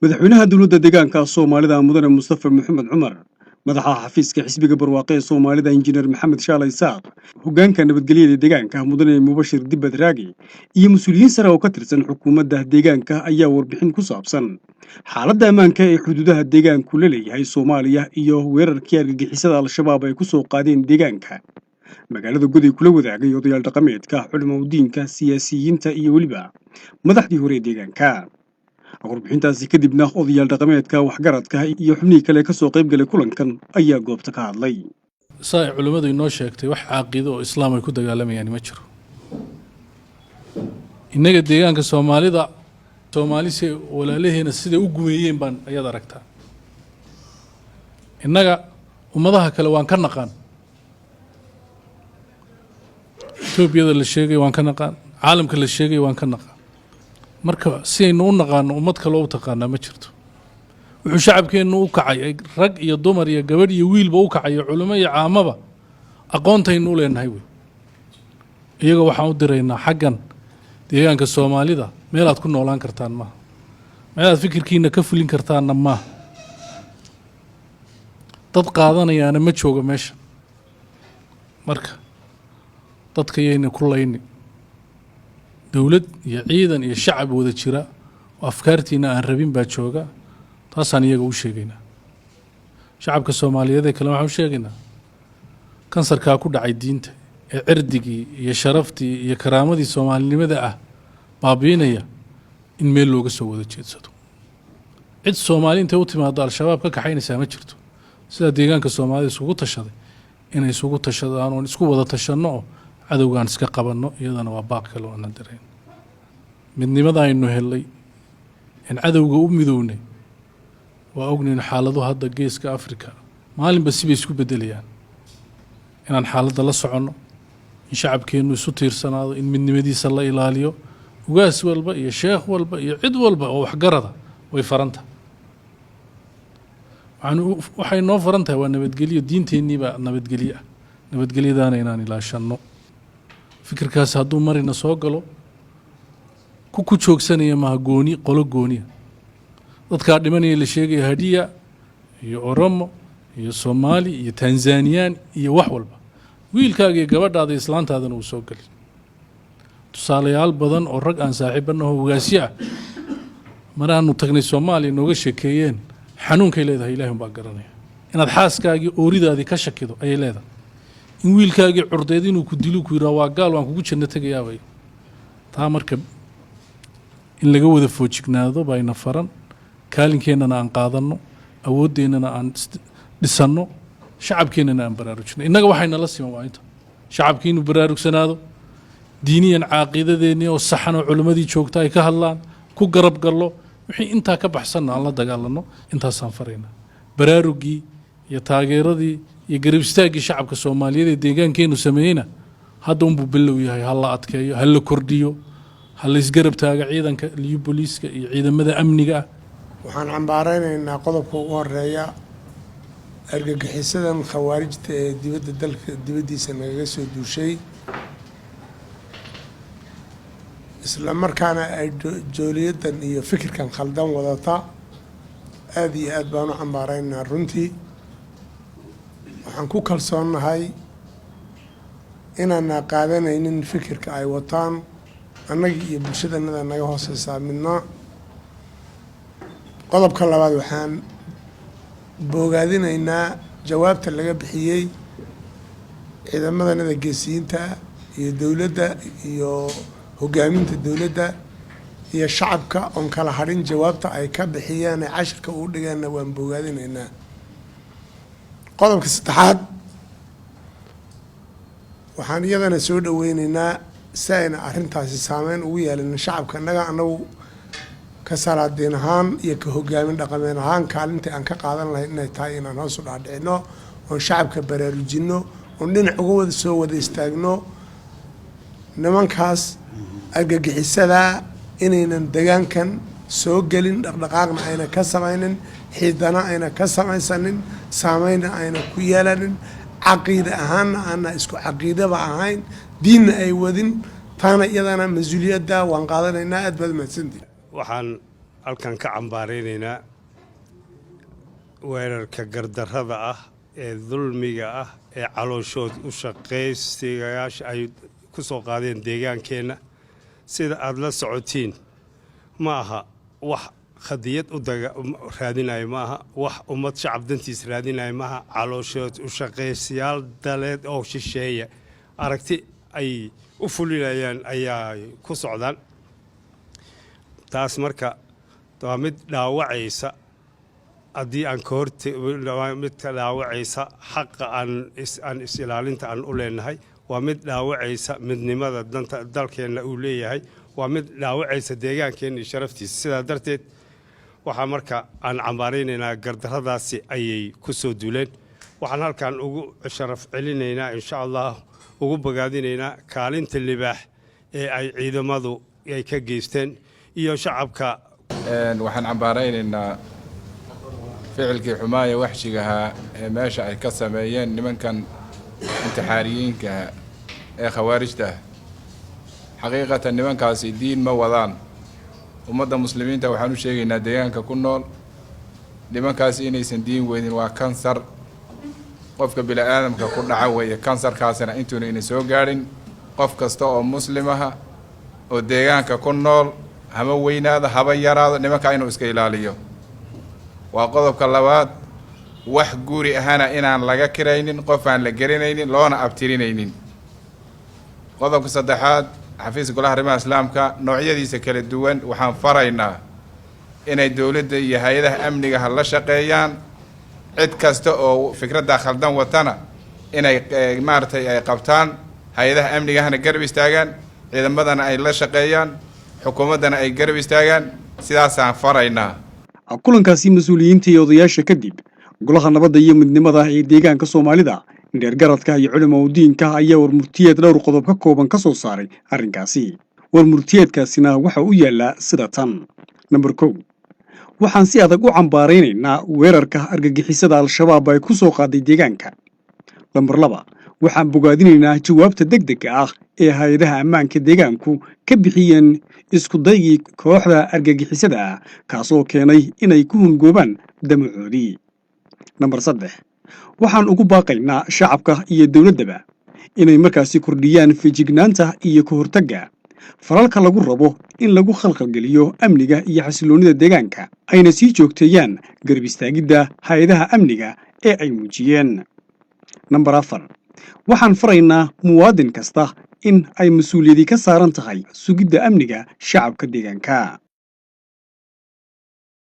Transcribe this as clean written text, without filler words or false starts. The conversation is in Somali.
Madaxweynaha Dowladda Deegaanka Soomaalida, Mudane Mustafa Maxamed Cumar, madaxa xafiiska Xisbiga Barwaaqe ee Soomaalida, Injineer Maxamed Shaala Isaaq, hoggaanka nabadgelyada deegaanka, Mudane Mubashir Dibbad Raagi, iyo mas-uuliyiin sare oo ka tirsan xukuumadda deegaanka ayaa warbixin ku saabsan xaaladda ammaanka ee xuduudaha deegaanku la leeyahay Soomaaliya iyo weerarkii argagixisada Al-Shabaab ay ku soo qaadeen deegaanka magaalada Goday kula wadaagay odayaal dhaqameedka, culimaudiinka, siyaasiyiinta iyo weliba madaxdii hore ee deegaanka. Warbixintaasi kadibna odayaal dhaqameedka, waxgaradka iyo xubnihii kale ka soo qayb galay kulankan ayaa goobta ka hadlay. Saa ay culimmadu inoo sheegtay, wax caqiido oo Islaam ay ku dagaalamayaan ma jiro. Innaga deegaanka Soomaalida, Soomaali si walaalaheena siday u gumeeyeen baan ayaad aragtaa. Innaga ummadaha kale waan ka naqaan, Etoobiyada la sheegay waan ka naqaan, caalamka la sheegay waan ka naqaan. Marka si aynu u naqaano ummad kaloo u taqaanaa ma jirto. Wuxuu shacabkeennu u kacay, rag iyo dumar iyo gabadh iyo wiilba u kacayo, culimo iyo caamaba, aqoontaynu u leenahay wey. Iyaga waxaan u diraynaa xaggan deegaanka Soomaalida meelaad ku noolaan kartaan maaha, meelaad fikirkiina ka fulin kartaanna maaha, dad qaadanayaana ma joogo meesha. Marka dadka yayna ku layni. Dowlad iyo ciidan iyo shacab wada jira oo afkaartiina aan rabin baa jooga. Taasaan iyaga u sheegaynaa. Shacabka Soomaaliyeed ee kale waxaan u sheegaynaa kansarkaa ku dhacay diinta ee cirdigii iyo sharaftii iyo karaamadii soomaalinimada ah baabiinaya in meel looga soo wada jeedsado. Cid Soomaali intay u timaado Al-Shabaab ka kaxaynaysaa ma jirto. Sidaa deegaanka Soomaalida isugu tashaday inay isugu tashadaan oon isku wada tashanno oo cadowgaan iska qabanno, iyadana waa baaq kale oo aan dirayn. Midnimada aynu helay in cadowga u midownay waa ognayn. Xaaladu hadda Geeska Africa maalinba sibay isku beddelayaan. Inaan xaaladda la soconno, in shacabkeennu isu tiirsanaado, in midnimadiisa la ilaaliyo, ugaas walba iyo sheekh walba iyo cid walba oo waxgarada way faranta. Waxay noo faran tahay waa nabadgelyo. Diinteennii baa nabadgelyo ah, nabadgelyadaana inaan ilaashanno. Fikirkaas hadduu marina soo galo ku joogsanaya maha gooni qolo gooniya. Dadkaa dhimanaya la sheegaya, Hadiya iyo Oromo iyo Soomaali iyo Tanzaniyaan iyo wax walba, wiilkaaga iyo gabadhaada iyo islaantaadana uu soo geli. Tusaalayaal badan oo rag aan saaxiibanaho ugaasyo ah maraanu tagnay Soomaaliya nooga sheekeeyeen xanuunkay leedahay, Ilahi umbaa garanaya. Inaad xaaskaagii ooridaadii ka shakido ayay leedahay, in wiilkaagii curdeed inuu ku dilu ku yidhaha "Waa gaal, waan kugu janno tegayaabay." Taa marka in laga wada foojignaado bayna faran. Kaalinkeenana aan qaadanno, awooddeennana aan dhisanno, shacabkeennana aan baraarujino. Innaga waxay nala siman waa inta shacabkii inuu baraarugsanaado diiniyan, caaqiidadeennii oo saxan oo culimmadii joogta ay ka hadlaan, ku garab gallo. Wixii intaa ka baxsanna aan la dagaalanno. Intaasaan faraynaa. Baraarugii iyo taageeradii iyo garab istaaggii shacabka Soomaaliyeed ee deegaankeenu sameeyeyna hadda unbuu bilow yahay. Ha la adkeeyo, ha la kordhiyo, ha la isgarab taaga ciidanka liyu booliiska iyo ciidamada amniga ah. Waxaan cambaareynaynaa qodobka ugu horeeya argagixisadan khawaarijta ee dibadda, dalka dibaddiisa nagaga soo duushay, isla markaana ay jooliyadan iyo fikirkan khaldan wadata. Aada iyo aad baan u cambaareynaa. Runtii waxaan ku kalsoonnahay inaana qaadanaynin fikirka ay wataan, annagii iyo bulshadanada naga hooseysaa midna. Qodobka labaad, waxaan boogaadinaynaa jawaabta laga bixiyey ciidamadanada geesiyiinta iyo dowladda iyo hogaaminta dowladda iyo shacabka oon kala hadhin. Jawaabta ay ka bixiyeen ee cashirka uu dhigeenna waan boogaadinaynaa. Qodobka saddexaad, waxaan iyadana soo dhaweyneynaa si ayna arrintaasi saameyn ugu yeelanin shacabka innaga, annagu ka salaadiin ahaan iyo ka hogaamin dhaqameen ahaan, kaalintii aan ka qaadan lahayn inay tahay inaan hoos u dhaadhicino oon shacabka baraarujino oon dhinac uga wada soo wada istaagno nimankaas argagixisadaa, inaynan degaankan soo gelin, dhaqdhaqaaqna ayna ka samaynin, xiidana ayna ka samaysanin, saameynna ayna ku yeelanin, caqiide ahaanna aana isku caqiidaba ahayn, diinna ay wadin. Taana iyadana mas-uuliyadda waan qaadanaynaa. Aad baad mahadsantihi. Waxaan Halkan ka cambaaraynaynaa weerarka gardarrada ah ee dulmiga ah ee calooshood u shaqaysigayaasha ay ku soo qaadeen deegaankeenna. Sida aada la socotiin, ma aha wax khadiyad u raadinayo, ma aha wax ummad shacab dantiis raadinayo, maaha. Calooshood u shaqaysiyaal daleed oo shisheeya aragti ay u fulinayaan ayaa ku socdaan. Taas marka waa mid dhaawacaysa haddii aan ka horte, mid ka dhaawacaysa xaqa aan is-ilaalinta aan u leenahay, waa mid dhaawacaysa midnimada danta dalkeenna uu leeyahay, waa mid dhaawacaysa deegaankeenna iyo sharaftiisa. Sidaa darteed waxaa marka aan cambaaraynaynaa gardarradaasi ayay ku soo duuleen. Waxaan halkan ugu sharaf celinaynaa, insha Allah, ugu bogaadinaynaa kaalinta libaax ee ay ciidamadu ay ka geysteen iyo shacabka. Waxaan cambaaraynaynaa ficilkii xumaaya waxshigahaa ee meesha ay ka sameeyeen nimankan intixaariyiinkaha ee khawaarijta ah. Xaqiiqatan, nimankaasi diin ma wadaan. Ummadda Muslimiinta waxaan u sheegaynaa deegaanka ku nool nimankaasi inaysan diin weydin. Waa kansar qofka bini aadamka ku dhaca weeye. Kansarkaasina intuuna ina soo gaadhin, qof kasta oo muslimaha oo deegaanka ku nool, hama weynaado haba yaraado, nimankaa inuu iska ilaaliyo. Waa qodobka labaad. Wax guri ahana inaan laga kiraynin qof aan la gelinaynin loona abtirinaynin. Qodobka saddexaad, xafiiska Golaha Arrimaha Islaamka noocyadiisa kala duwan waxaan faraynaa inay dowladda iyo hay-adaha amniga ha la shaqeeyaan, cid kasta oo fikraddaa khaldan watana inay maaragtay ay qabtaan, hay-adaha amnigahana garab istaagaan, ciidamadana ay la shaqeeyaan, xukuumaddana ay garab istaagaan. Sidaasaan faraynaa. Kulankaasi mas-uuliyiinta iyo odayaasha kadib, Golaha Nabadda iyo Midnimada ee deegaanka Soomaalida, dheergaradka iyo culimaa udiinka ayaa warmurtiyeed dhowr qodob ka kooban ka soo saaray arrinkaasi. Warmurtiyeedkaasina waxa u yaallaa sida tan: Nambar 1, waxaan si adag u cambaaraynaynaa weerarka argagixisada Al-Shabaab ay ku soo qaaday deegaanka. Lambar 2, waxaan bogaadinaynaa jawaabta degdegga ah ee hay-adaha ammaanka deegaanku ka bixiyeen isku daygii kooxda argagixisada ah, kaasoo keenay inay ku hungoobaan damacoodii. Nambar 3, waxaan ugu baaqaynaa shacabka iyo dowladdaba inay markaasi kordhiyaan feejignaanta iyo ka hortagga falalka lagu rabo in lagu khalkhalgeliyo amniga iyo xasiloonnida deegaanka, ayna sii joogteeyaan garab istaagidda hay-adaha amniga ee ay muujiyeen. Nambar 4, waxaan faraynaa muwaadin kasta in ay mas-uuliyadi ka saaran tahay sugidda amniga shacabka deegaanka.